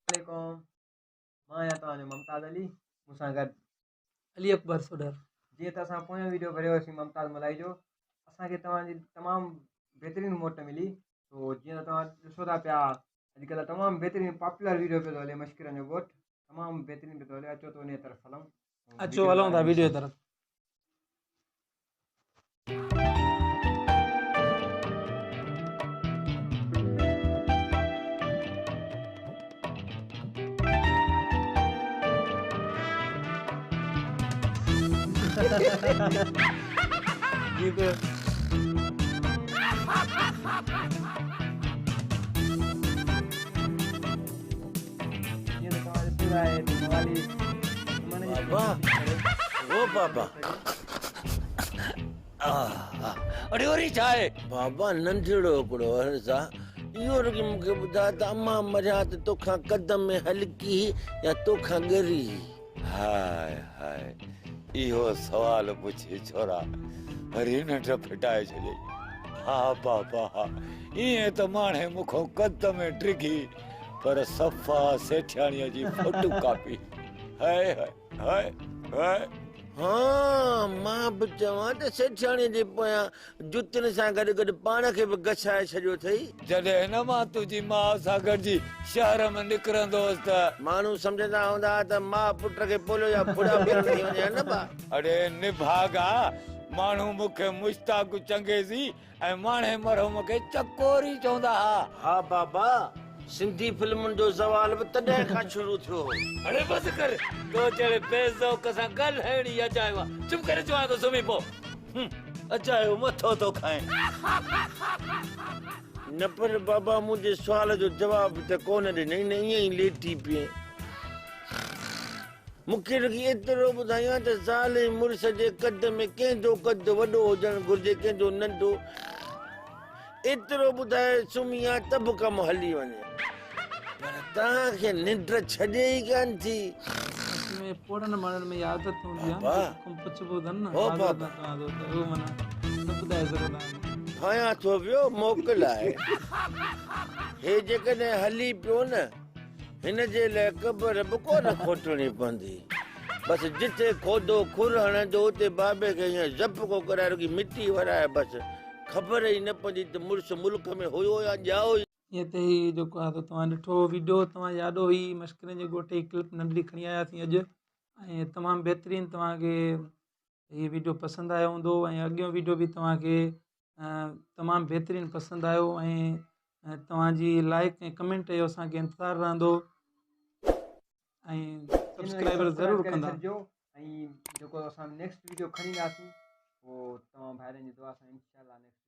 عليڪم مان آهيان توهان جو ممتاز علي مون سان گڏ علي اڪبر سوڍر. جيئن ته اسان پويون ويڊيو ڀريو هيوسين ممتاز ملائي جو اسان کي توهان جي تمام بهترين موٽ ملي تو جيئن ته توهان ڏسو ٿا پيا اڄڪلهه تمام بهترين پاپولر ويڊيو پيو ٿو هلي مشڪرن جو ڳوٺ تمام بهترين پيو ٿو هلي اچو ته انهي طرف هلون اچو هلون ٿا ويڊيو طرف. بابا او بابا اڙي وري ڇا آهي؟ بابا ننڍڙو هڪڙو عرض آ، اهو رڳي مون کي ٻڌاء ته امان مريا ته توکان قد ۾ هلڪي هئي يا توکان ڳري هئي؟ هاء هاء اهو سوال پڇي ڇورا وري ننڊ ڦٽائي ڇڏيئي. ها بابا ها ائين ته ماڻهي مون کان قد ۾ ڊگهي پر صفا سيٺياڻيء جي photo copy. High high high high. ها مان به چوان ته سيٺياڻيء جي پويان جتين سان گڏ گڏ پاڻ کي به گسائي ڇڏيو اٿئي. جڏهن نه مان تنهنجي ماء سان گڏجي شهر ۾ نڪرندو هوس ته. ماڻهو سمجهندا هوندا ته ماء پٽ کي پوليو جا ڦڙا پيئڻ ٿي وڃي ها نه ڀاء. اڙي نڀاڳا، ماڻهو مون کي مشتاق چنگيزي ۽ ماڻهي مرحوم کي چڪوري چوندا ها. ها بابا، سنڌي فلمن جو زوال به تڏهن کان شروع ٿيو هو. اڙي بس ڪر، تو جهڙي بي ذوق سان ڳالهائڻ ئي اجايو آ. چپ ڪري چوان ٿو سمهي پو. هن، اجايو مٿو ٿو کائين. نه پر بابا منهنجي سوال جو جواب ته ڪونه ڏنئي نه ائين ئي ليٽي پئين. مون کي رڳي ايترو ٻڌايان ته زال ۽ مڙس جي قد ۾ ڪنهن جو قد وڏو هجڻ گهرجي ڪنهن جو ننڍو. ايترو ٻڌائي سمهي آ ته به ڪم هلي وڃي. پر توهان کي ننڊ ڇڏي ئي ڪانه ٿي. اصل ۾ پوڙهن ماڻهن ۾ اها عادت هوندي آهي نه جيڪو ڪم پڇبو اٿن نه او معذرت بابا. سان چوان ٿو ته اهو معنيٰ نه ٻڌائي سگهندا آهن. ڀانيان ٿو پيو موڪل آهي. هي جيڪڏهن هلي پيو نه هن جي لاء قبر به ڪونه کوٽڻي پوندي. بس جتي کودو کر هڻندو اتي بابي کي ائين زپڪو ڪرائي رڳي مٽي ورائي بس خبر ئي نه پوندي ته مڙس ملڪ ۾ هيو يا ڄائو ئي. ائين ته هي جيڪو آهي سو توهان ڏٺو ويڊيو توهان جي آڏو هي مشڪرين جي ڳوٺ جي ڪلپ ننڍڙي کڻي آياسين اڄ ۽ تمام بهترين توهان کي هي ويڊيو پسند آيو هوندو ۽ اڳيون ويڊيو به توهان کي تمام بهترين پسند آيو ۽ توهان جي لائڪ ۽ ڪمينٽ جو اسان کي انتظار رهندو ۽ سبسڪرائبر ضرور ڪندا. ۽ جيڪو اسان نيڪسٽ ويڊيو کڻي اينداسين اهو توهان ڀائرن جي دعا سان انشاء الله نيڪسٽ.